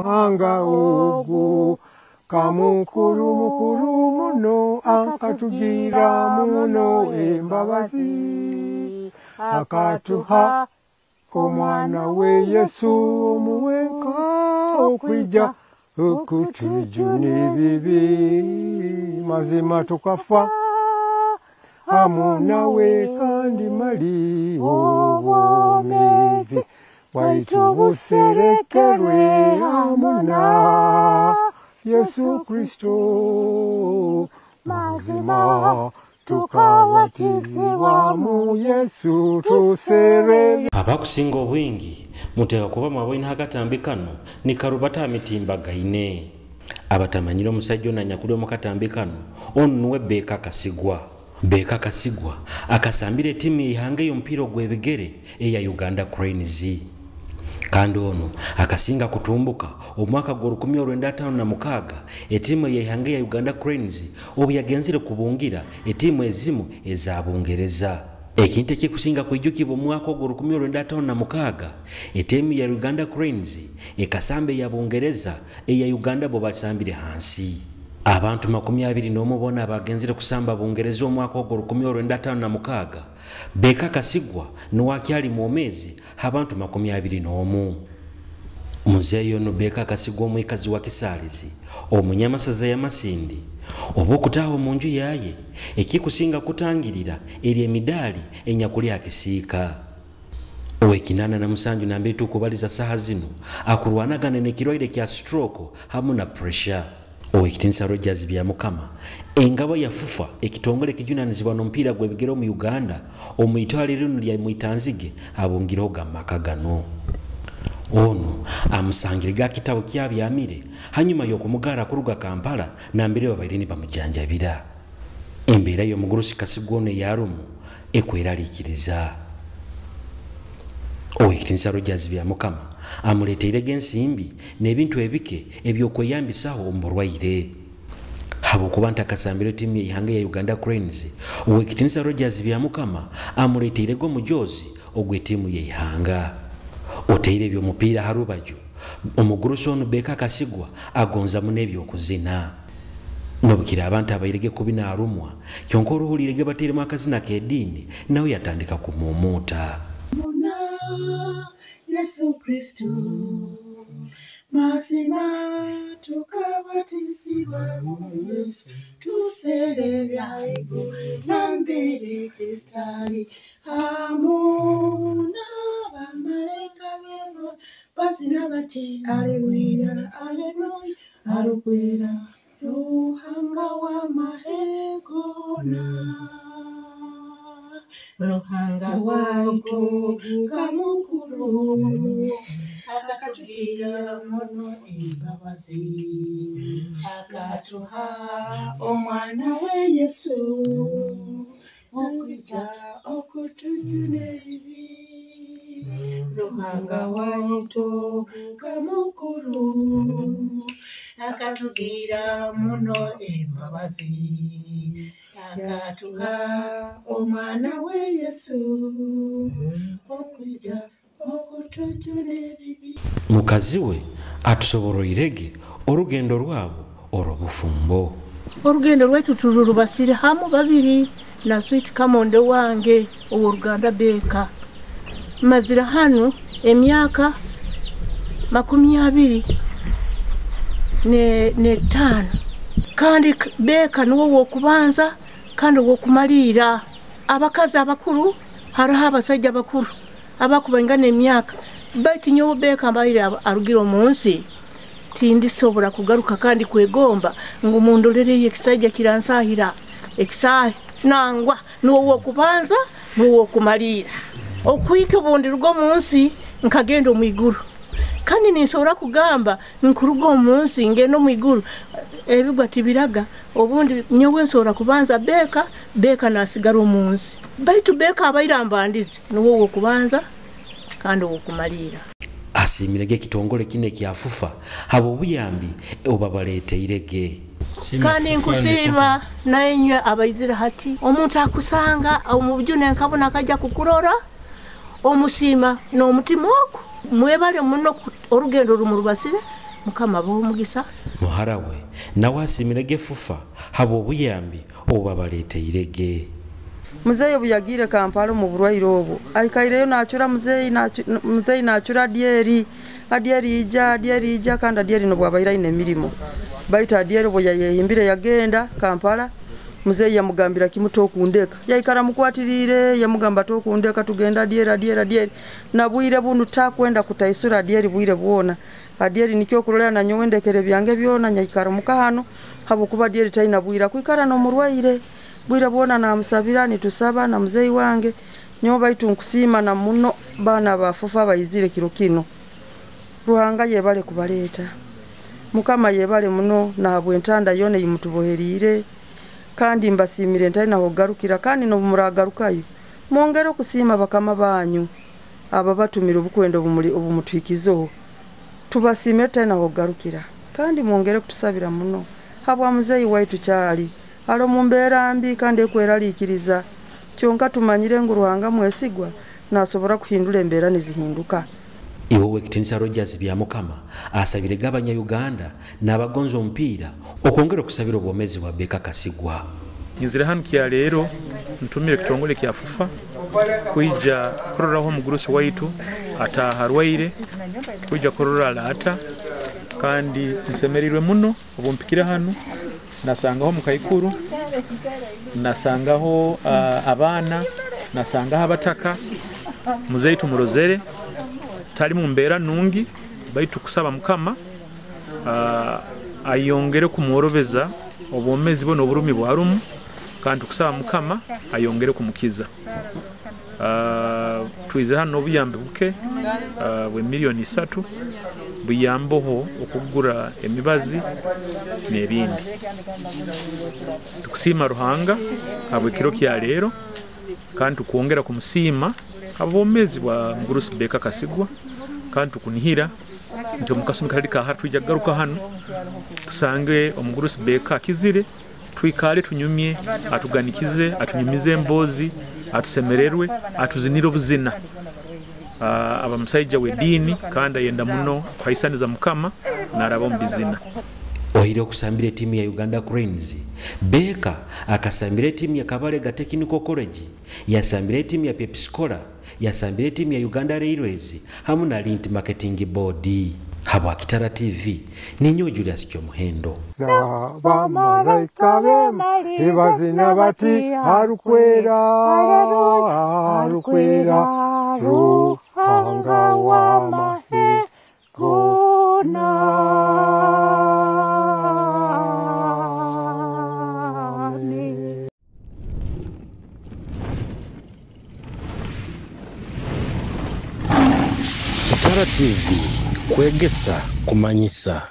Ruhanga ogu kamukuru mukuru muno akatugira muno embabazi akatuha omwana we Yesu omuwenka okwija okutujuna ebibi mazima tukafa hamu nawe kandi mali obwomezi bwaitu buserekerwe hamu na Yesu Kristo mazima tukabatizibwa mu Yesu tuserere. Abakusinga obwingi muteka kuba mwaboine hakatambi kano ni karubata mitimbagaine. Abatamanyire omusajja ono anyakuli omu katambi kano ono nuwe Baker Kasigwa. Baker Kasigwa akasambira ettiimu y'eihanga ey'omupiira ogw'ebigere eya Uganda Cranes. Kandi ono akasinga kutumbuka omwaka gwa 1956 ettiimu y'eihanga eya Uganda Cranes obu yagenzire kubungira ettiimu ezimu eza Bungereza. Ekintu ekikusinga kwijukibwa omwaka ogwo 1956 ettiimu ya Uganda Cranes ekasamba eya Bungereza eya Uganda bo basambire hansi. Abantu 21 bona abagenzire kusamba Bungereza omwaka ogwo 1956 Baker Kasigwa nuwakyali mwomezi abantu 21. Muzeeyi ono Baker Kasigwa omwikazi wa Kisalizi omunyamasaza ya Masindi oba okutaaha omu nju yaye ekikusinga kutangirira eri emidaali enyakuli akisiika. Owekinana na musanju nambere tukubaliza saha zino akurwanagana n'ekirwaire kya stroke hamu na pressure. Owekitinsa Rogers Byamukama engabo ya FUFA ekitongole kijunanizibwa n'omupiira gw'ebigere mu Uganda omwitwale lino lya Mwitanzige abongireho gamaka gano. Ono amusangire ga kitabo kyabyamire hanyuma y'okumugara kuruga Kampala nambere babaire nibamujanjabira. Embeera y'omugurusi Kasigwa ono eyarumu ekweraliikiriza. Owekitinsa Rogers Byamukama amuleteirege ensimbi n'ebintu ebike ebyokweyambisaho omu burwaire. Habwokuba ntakasambire ttiimu y'eihanga ya Uganda Cranes, Owekitinsa Rogers Byamukama amuleteirege omujoozi ogw'ettiimu y'eihanga. Oteire eby'omupiira ha rubaju, omugurusi ono Baker Kasigwa agonzamu n'ebyokuzina. Nobukira abantu abairege kubi n'arumwa, kyonka oruhulirege bateiremu akazina k'eddiini nawe yatandika kumumuuta. Yesu Kristo mazima tukabatizibwa mu Yesu tuserebya nambere Kristali hamu n'abamalayika b'Imana bazina bati aleluya aleluya arukwera Ruhanga w'amahegona Ruhanga waitu kamukuru akatugira muno embabazi akatuha omwana we Yesu okwija okutujuna ebibi Ruhanga waitu kamukuru akatugira muno embabazi akatuha omwana we Yesu okwija okutujuna ebibi. Mukazi we atusoboroirege orugendo rwabo orw'obufumbo. Orugendo rwaitu tururubasire hamu babiri na Sweet Kamonde wange ow'oruganda Baker. Mazira hano emyaka 25 kandi Baker niwo wokubanza kandi wokumalira. Abakazi abakuru hariho abasajja abakuru abakubangana emyaka, baitu nyowe Baker mbaire arugira omu nsi tindisobora kugaruka kandi kwegomba ngu mundolereye ekisajja kiransahira ekisahi nangwa niwo wokubanza niwo wokumalira. Okwike bundi rugo mu nsi nkagenda omu iguru, kandi ninsobora kugamba nkuruga omu nsi ngenda omu iguru ebigwa tibiraga. Obundi nyowe nsobora kubanza Baker, Baker nasigara omu nsi, baitu Baker abaire ambandize niwo wokubanza kandi wokumalira. Asiimirege ekitongole kino ekya FUFA habw'obuyambi obabaleeteirege. Kandi nkusiima nainywe abaizire hati. Omuntu akusanga omu bujune nkabona akajja kukurora omusiima n'omutima ogwo. Mwebale muno orugendo rumurubasire Mukama abahe omugisa. Muhara we nawe asimirege FUFA habwa obuyambi obubabaleeteirege. Muzeeyi obu yagiire Kampala omu burwaire obwo aikaireyo naacura muzeeyi naacura Adyeri, Adyeri ija, Adyeri ija, kandi Adyeri nobwo abaire aine emirimo, baitu Adyeri obu yayehimbire yagenda Kampala, muzeeyi yamugambira kimu tokundeka, yaikara mukwatiriire yamugamba tokundeka tugenda Adyeri, Adyeri, Adyeri, na bwire bunu takwenda kutaisura Adyeri bwire bwona. Adyeri nikyo kurolera nanyowe ndekere byange byona nyaikara muka hano habwokuba Adyeri taina bwire kwikara n'omurwaire bwire bwona namusabira nitusaba na muzeeyi wange. Nyowe baitu nkusiima na muno baana ba FUFA baizire kiro kino. Ruhanga yebale kubaleeta, Mukama yebale muno nahabw'entanda yoona eyimutuboheriire, kandi mbasiimire ntaina hokugarukira, kandi n'obumuragarukayo mwongere okusiima bakama banyu aba batumire obukwenda obumutuhikizeho, tubasiime tutaina hokugarukira, kandi mwongere kutusabira muno habwa muzeeyi waitu kyali ali omu mbeera mbi kandi ekweraliikiriza, kyonka tumanyire ngu Ruhanga mwesigwa nasobora kuhindura embeera nizihinduka. Iwe Owekitinisa Rogers Byamukama asabirege abanya-Uganda n'abagonza omupiira okwongera okusabira obwomezi bwa Baker Kasigwa. Nyizire hanu kya leero ntumire ekitongole kya FUFA kwija kuroraho omugurusi waitu ataaha arwaire, kwija kurora alaata, kandi nsemereirwe muno obu mpikire hanu nasangaho omukaikuru, nasangaho abaana, nasangaho abataka. Muzeeyi tumurozere tali mu mbeera nungi, baitu kusaba Mukama ayongere kumworobeza obwomezi bwe n'oburumi bwarumu, kandi tukusaba Mukama ayongere kumukiza. Twize hano n'obuyambi buke bwe 3,000,000 buyamboho okugura emibazi n'ebindi. Tukusiima Ruhanga habw'ekiro kya leero, kandi tukwongera kumusiima habw'obwomezi bwa mugurusi Baker Kasigwa, kandi tukunihira nti omu kasumi katali ka hara twija kugaruka hano tusange omugurusi Baker akizire, twikale tunyumye, atuganikize, atunyumize emboozi, atusemererwe, atuzinire obuzina. Aba musaija w'ediini kandi ayenda muno kuhaisaniza Mukama naraba omu bizina. Oire okusambira etiimu ya Uganda Cranes, Baker akasambira etiimu ya Kabalega Technical College, yasambira etiimu ya Pepsi Cola, yasambira etiimu ya Uganda Railways hamu na Lint Marketing Board. Habwa Kitara TV, ninyowe Julius Kyomuhendo. Bamalaika bema ebazina bati arukwera, arukwera, Ruhanga w'amahe gona. Kitara TV, kwegesa, kumanyisa.